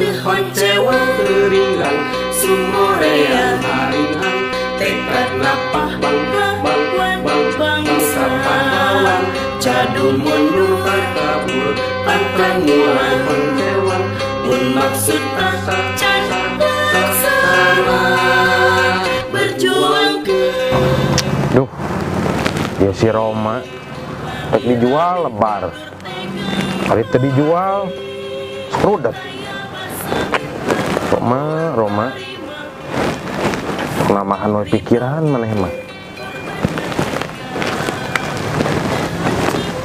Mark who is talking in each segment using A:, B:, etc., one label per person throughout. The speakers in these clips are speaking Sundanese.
A: Teu honcewang teuringrang sumoreang haringhang tekad napah pahlawan bangsa pahlawan jadu mundur takabur pantang mual honcewang mun maksud can laksana berjuang ke.
B: Duh, ya si Roma rek dijual lebar, hari teu dijual skrudet. Roma, Roma, kelamahan we pikiran maneh mah.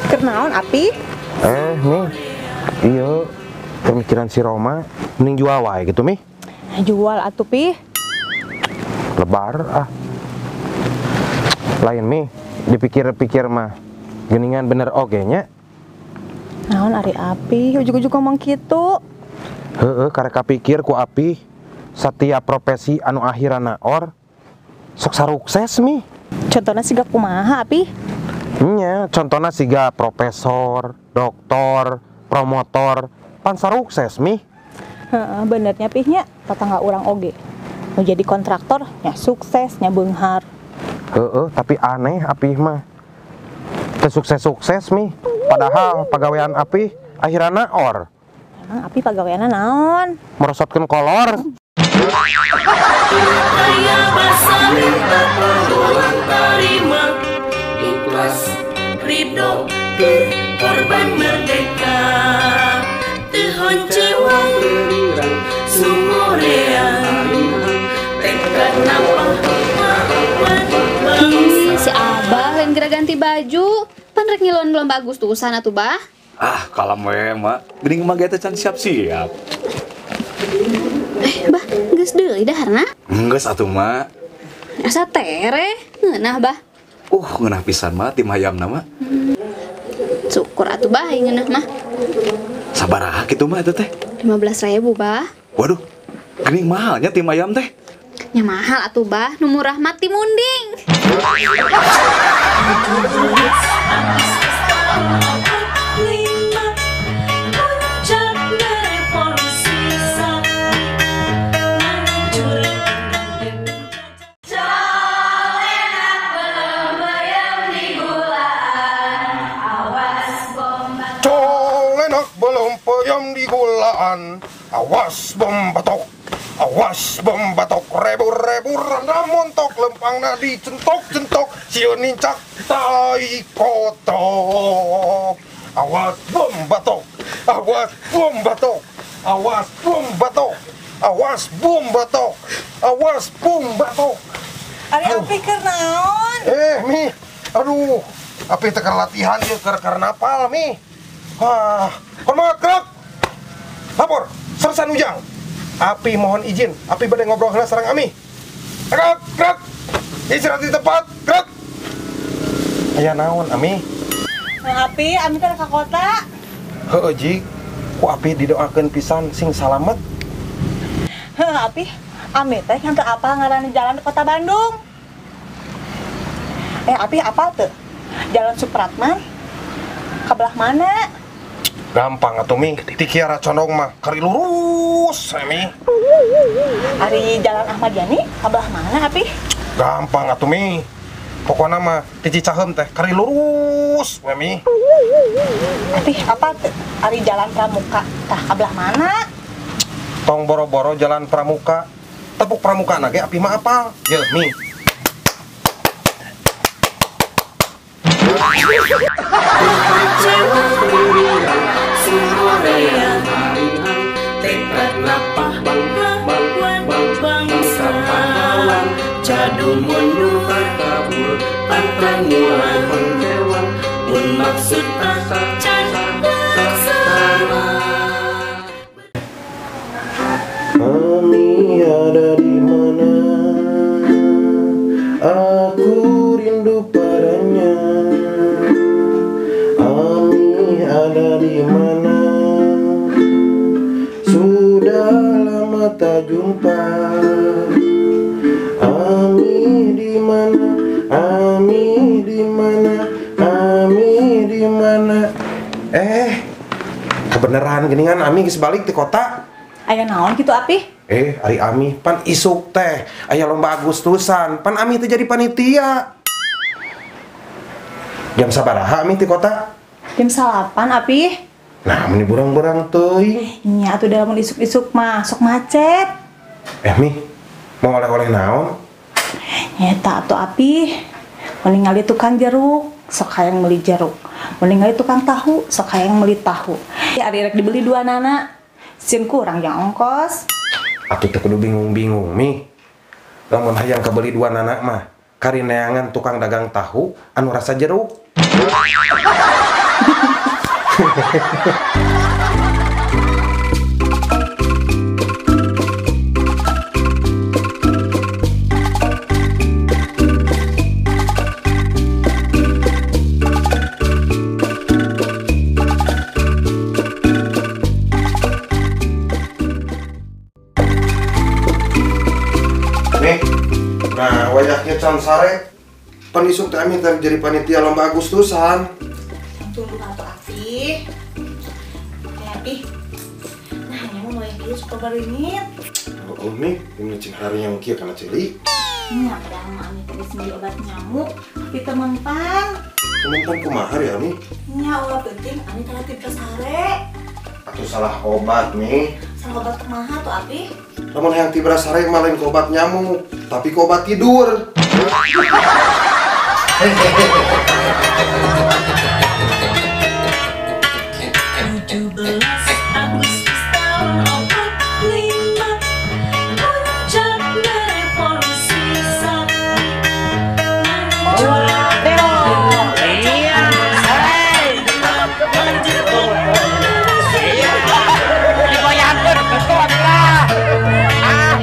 C: Keur naon Api?
B: Nih, iya pemikiran si Roma mending jual wae gitu mi.
C: Jual atuh Pi.
B: Lebar ah. Lain mi, dipikir-pikir mah geningan bener oge nya.
C: Naon ari Api, ujug-ujug ngomong kitu.
B: Heeh, karek kapikir ku Api setiap profesi anu akhirana or sok sarukses mi.
C: Contohna siga kumaha Api?
B: Nya, contohna siga profesor, doktor, promotor, pan sarukses mi.
C: Heeh, benernya Pi nya, tetangga urang oge. Nu jadi kontraktor nya sukses nya beunghar.
B: Heeh, tapi aneh Api mah. Teu sukses-sukses mi. Padahal pagawean Api akhirana or.
C: Emang Api pagaweanna naon?
B: Merosotkeun kolor.
A: Kaya basa minta tolong tarima ikhlas ridho ke korban merdeka teu honcewang sumoreang tekad napah pahlawan bangsa.
D: Si Abah lain geura ganti baju, pan rek ngiluan lomba Agustusan atuh Bah.
E: Ah, kalem we mak. Geuning mah ge teh can siap-siap.
D: Bah, geus deui daharna?
E: Geus atuh mak.
D: Asa tereh, ngeunah Bah.
E: Ngeunah pisan mah tim hayamna mah.
D: Syukur atuh Bah ngeunah mah.
E: Sabaraha kitu mah eta teh?
D: 15.000 Bah.
E: Waduh, geuning mahalnya tim ayam teh.
D: Nya mahal atuh Bah, nu murah mah ti munding.
B: Colenak belum peyem di gulaan, awas bom batok, awas bom batok, rebu-rebu randa montok, lempangna dicentok-centok, sieun nincak tai kotok. Awas bom batok, awas bom batok, awas bom batok, awas bom batok, awas bom batok.
C: Ari Api keur naon?
B: Mi, aduh, Api teh keur latihan ieu keur karnaval mi. Ah, hormat gerak. Lapor, Sersan Ujang. Api mohon izin, Api bade ngobrol heula sareng Ami. Gerak, gerak. Istirahat di tempat, gerak. Aya naon Ami?
C: Mang Api, Ami teh ka kota.
B: Heueuh Ji, ku Api didoakeun pisan sing salamet.
C: Heuh Api, Ami teh yang teu apal ngaran jalan di kota Bandung. Api apal teu? Jalan Supratman. Ka belah mana?
B: Gampang atuh Mi, ti Kiara Condong mah kari lurus Mi.
C: Ari Jalan Ahmad Yani ka belah mana Api?
B: Gampang atuh Mi. Pokona mah ti Cicaheum teh kari lurus we Mi.
C: Api apa teu? Ari Jalan Pramuka tah ka belah mana?
B: Tong boro-boro Jalan Pramuka. Tepuk Pramuka na ge Api mah apal. Yeuh Mi.
A: Tekad napah pahlawan bangsa pahlawan jadu mundur takabur pantang mual honcewang mun maksud can laksana.
B: Ami ada di mana? Aku rindu padanya. Ami ada di mana? Sudah lama tak jumpa. Ami di mana? Ami di mana? Ami di mana? Kebeneran geningan Ami geus balik di kota.
C: Aya naon kitu Api?
B: Ari Ami pan isuk teh aya lomba Agustusan, pan Ami teh jadi panitia. Jam sabaraha Ami ti kota?
C: Jam 8 Api.
B: Nah, meni burang-burang teuing.
C: Nya atuh da mun isuk-isuk mah sok macet.
B: Mi, mau oleh-oleh naon?
C: Nyeta atuh Api. Mun ningali tukang jeruk, sok hayang meuli jeruk. Mun ningali tukang tahu, sok hayang meuli tahu. Ya ari rek dibeli dua nana. Sin kurang yang ongkos.
B: Atuh teu kudu bingung-bingung Mi. Lamun hayang kabeli dua nana mah, kari neangan tukang dagang tahu anu rasa jeruk. Nih, nah wayahnya can sare, pan isuk teh Ami teh jadi panitia lomba Agustusan.
C: Tunggu atuh Api. Api. Nah, nyamuk mau yang kieu suka baringit.
B: Oh, Mi, ini cing hari yang kieu kana ceuli.
C: Nya, padahal mah Ami teh geus meuli obat nyamuk, tapi teu mempan.
B: Teu mempan kumaha ya, Mi?
C: Nya, ulah penting Ami teh teu sare.
B: Atuh salah obat, Mi.
C: Salah obat kumaha tuh, Api?
B: Lamun hayang tibra sare mah lain ku obat nyamuk, tapi ku obat tidur.
A: Agustus tahun 45, puncak revolusi sakti.
F: Digoyangkeun kitu atuh. Ah.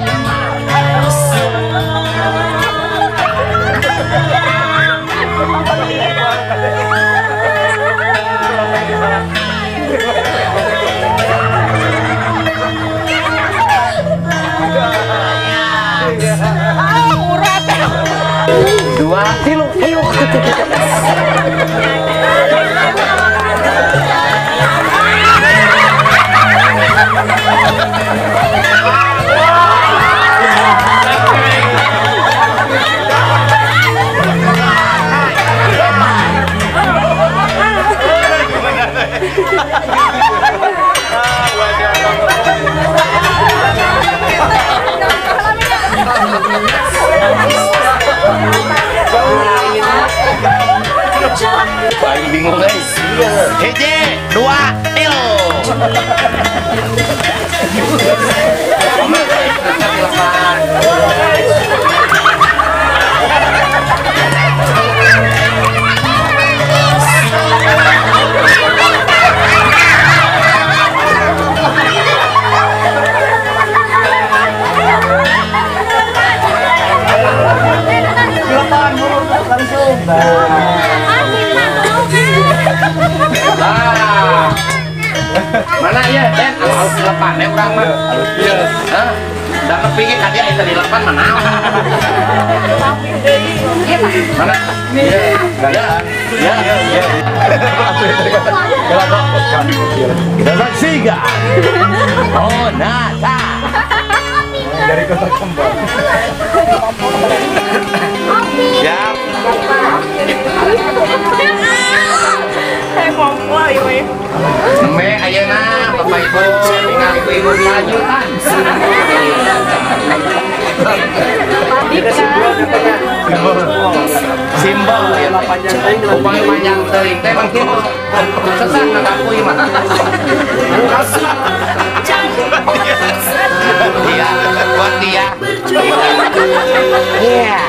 F: Dua, tilu, ayo. Paling bingung guys. Hiji, dua, tilu. Mana ya, Den? Alus dilepan ya urang mah. Alus ieu. Hah? Da kepingin ka dia eta dilepan mah naon. Mana? Iya. Ya. Ya. Kita saksikan. Oh, nata.
B: Dari kota kembang.
F: Siap. Nembe ayeuna Bapak Ibu tinggal ibu-ibu lanjutan. Simbol ya panjang teuing. Upami panjang teuing teh mah kitu. Sesah ngagaku ieu mah. Iya, buat dia. Iya.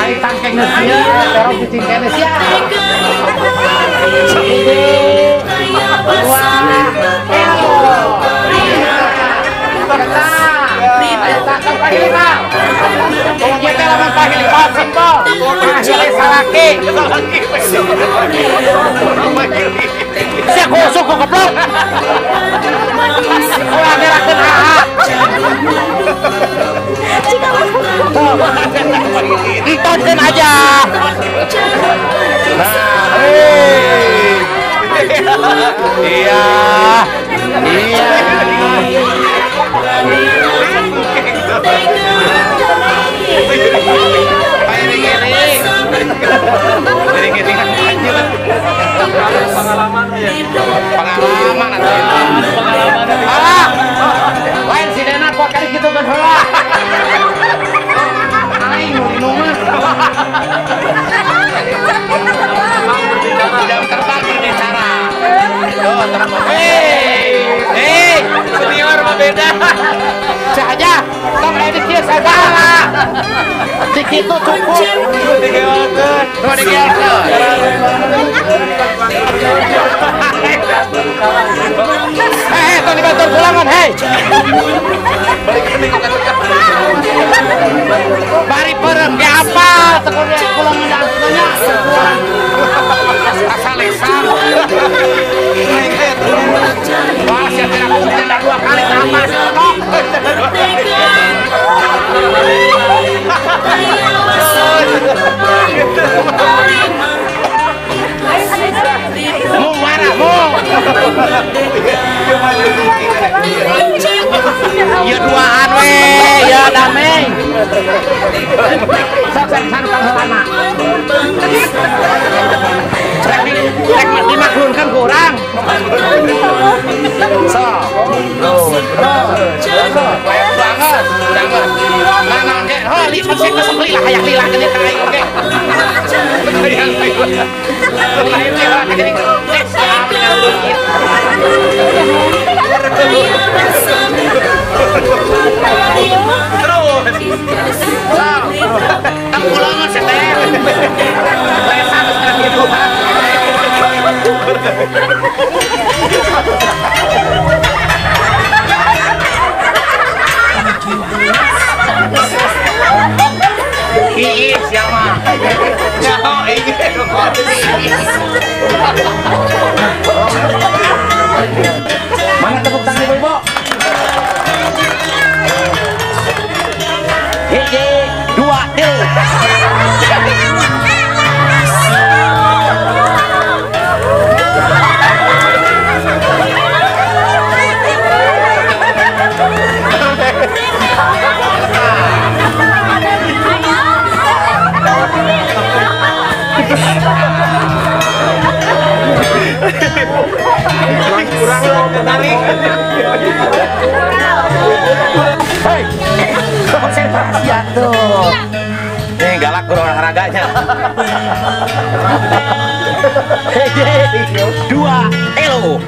F: Ai tangkeng geus ieu, terong kucing keneh sia. Ditonton aja. Nah, iya, iya. Pengalaman atuh. Pengalaman. Ah. Lain si Dena kok kali kitu kan heula. Aing nu minum mah. Jam terbang berbicara. Tuh, terbang. Hei, senior mah beda. Saja, tong aya di kieu sagala. Di kitu cukup. Digeolkeun. Tuh digeolkeun. Tong dibantu pulangan, hei. Bari perem ge apa? Teu pulangan nya. Asal lesan. Wah, siapa yang aku dua kali tambah tok. Mu marah mu. Ya duaan we, ya damai. Sok sok santan lama. Rek dimaklumkan ku urang. Sok. Banget, banget. Nah, ge, heuh, li konsep sok lila hayang lila geuning ka aing oge. Hayang lila. Lain lila geuning. Terus. Tang pulangan sih teh. Lesan geus kitu. Ih, siapa? Nyaho, ini. Mana tepuk tangan ibu-ibu? Hiji, dua, tilu. Kurang tarik. Hei, konsentrasi atuh. Nih galak guru olahraganya. Hei, dua, elo.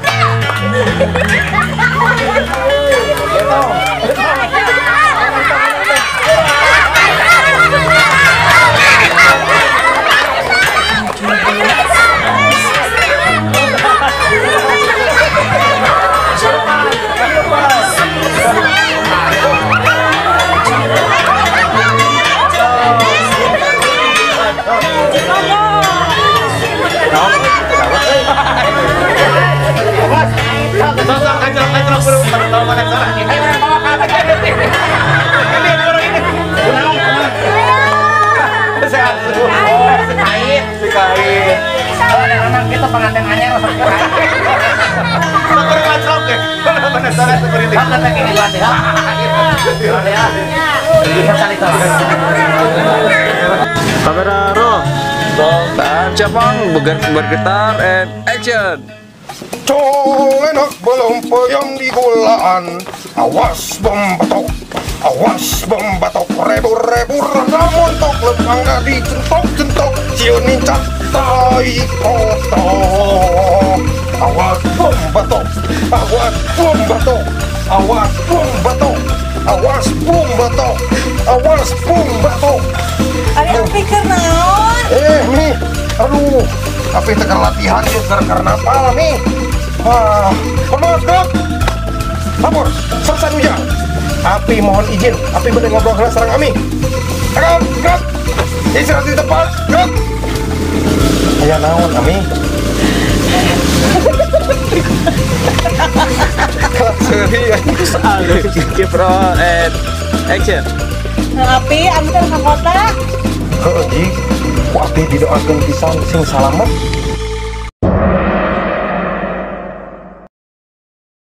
F: Kita pengantin anyar
E: Kamera roll. Tahan cabang, bergetar and action.
B: Colenak belum peyem di gulaan. Awas bom batok, awas bom batok. Rebu-rebu rada montok, lepangga dicentok-centok. Ciu nincak tai kotok. Awas bom batok, awas bom batok, awas bom batok, awas bom batok, awas bom batok.
C: Ada pikir naon?
B: Nih, aduh, tapi tekan latihan ya, karena apa nih? Wah, hormat gerak, lapor, sersan ujang. Api mohon izin, api boleh ngobrol keras sarang kami. Gerak, gerak, istirahat di tempat, gerak. Aya naon, Ami?
E: Keep roll and action.
C: Api, ami teh ka kota.
B: Heuh, Ji. Ku abdi didoakeun pisan sing salamet.